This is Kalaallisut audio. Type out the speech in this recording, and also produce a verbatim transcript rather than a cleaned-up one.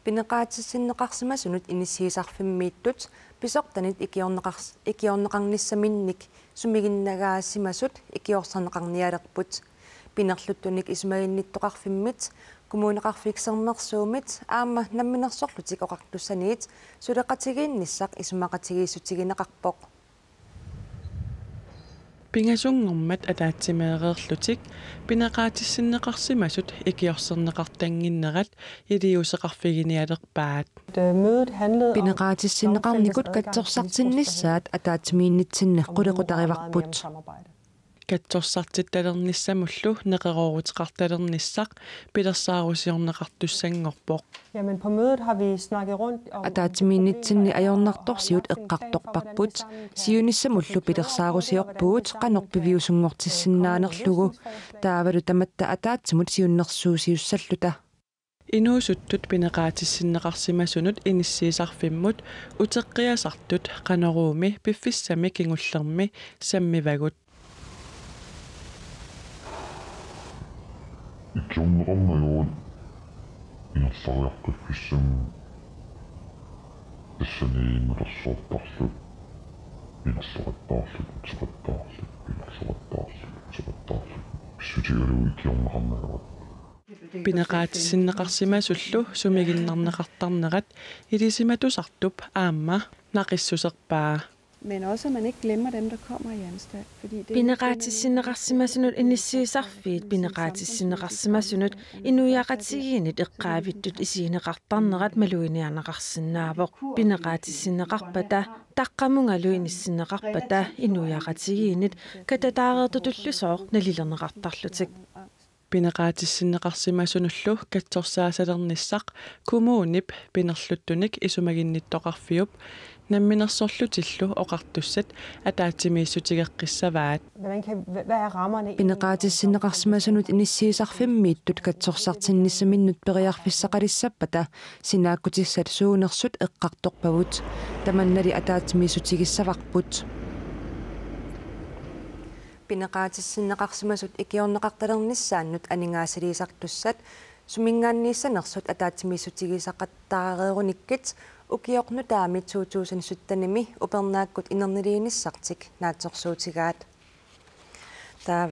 Pineqaatissinneqarsimasunut inissiisarfimmiittut pisortanit ikiorneqars-, ikiorneqarnissaminnik sumiginnagaasimasut ikiorserneqarnialerput. Pinerluttunik isumaginnittoqarfimmit, Kommuneqarfik Sermersuumit aamma Namminersorlutik Oqartussaniit suleqatigiinnissaq isumaqatigiissutigineqarpoq. Pingasunngormat ataatsimeereerlutik pineqaatissinneqarsimasut ikiorserneqartannginnerat iliuuseqarfiginialerpaat. Pineqaatissinneqarnikut katsorsartinnissaat ataatsimiinnitsinni qulequtarivarput. Katsorsartittalernissamullu neqerooruteqartalernissaq pilersaarusiorneqartussanngorpoq. Jamen, på mødet har vi snakket rundt om... Ataatsimiinnitsinni ajornartorsiut eqqartorparput. Siunissamullu pilersaarusiorpugut qanoq piviusunngortissinnaanerlugu. Taavalu tamatta ataatsimut siunnersuusiussalluta. Inuusuttut pineqaatissinneqarsimasunut inissiisarfimmut uteqqiasartut Qanoruumi piffissami kingullermi sammivagut. Ikiorneqarneruat ingerlariaqqiffissammi tassani malersoortarluni ingerlaqattaarluni uteqattaarluni ingerlaqattaarluni uteqattaarluni pissutigalugu ikiorneqarneruat. Pineqaatissinneqarsimasullu sumiginnarneqartarnerat ilisimatusartup aamma naqissuserpaa. Men også, at man ikke glemmer dem, der kommer i anstalt. Fordi det er... Pineqaatissinneqarsimasunut inissiisarfiit pineqaatissinneqarsimasunut inuiaqatigiinnit eqqaavittut isigineqartarnerat maluginiarneqarsinnaavoq. Pineqaatissinneqarpata taqqamungalu inissinneqarpata inuiaqatigiinnit katataareertutullusooq nalilerneqartarlutik. Pineqaatissinneqarsimasunullu katsorsaasalernissaq kommunip pinerluttunik isumaginnittoqarfiup Namminersorlutillu Oqartussat ataatsimiissutigeqqissavaat. Hvordan kan, hvad, hvad er rammerne egentlig? Pineqaatissinneqarsimasunut inissiisarfimmiittut katsorsartinnissaminnut periarfissaqalissappata sinaakkutissat suunersut eqqartorpavut. Tamannali ataatsimiissutigissavarput. Pineqaatissinneqarsimasut ikiorneqartalernissaannut aningaasaliisartussat suminngaanniissanersut ataatsimiissutigisaqattaareerunikkit ukioq nutaami to tusind syttenimi upernaakkut inerniliinissartik naatsorsuutigaat. Taa-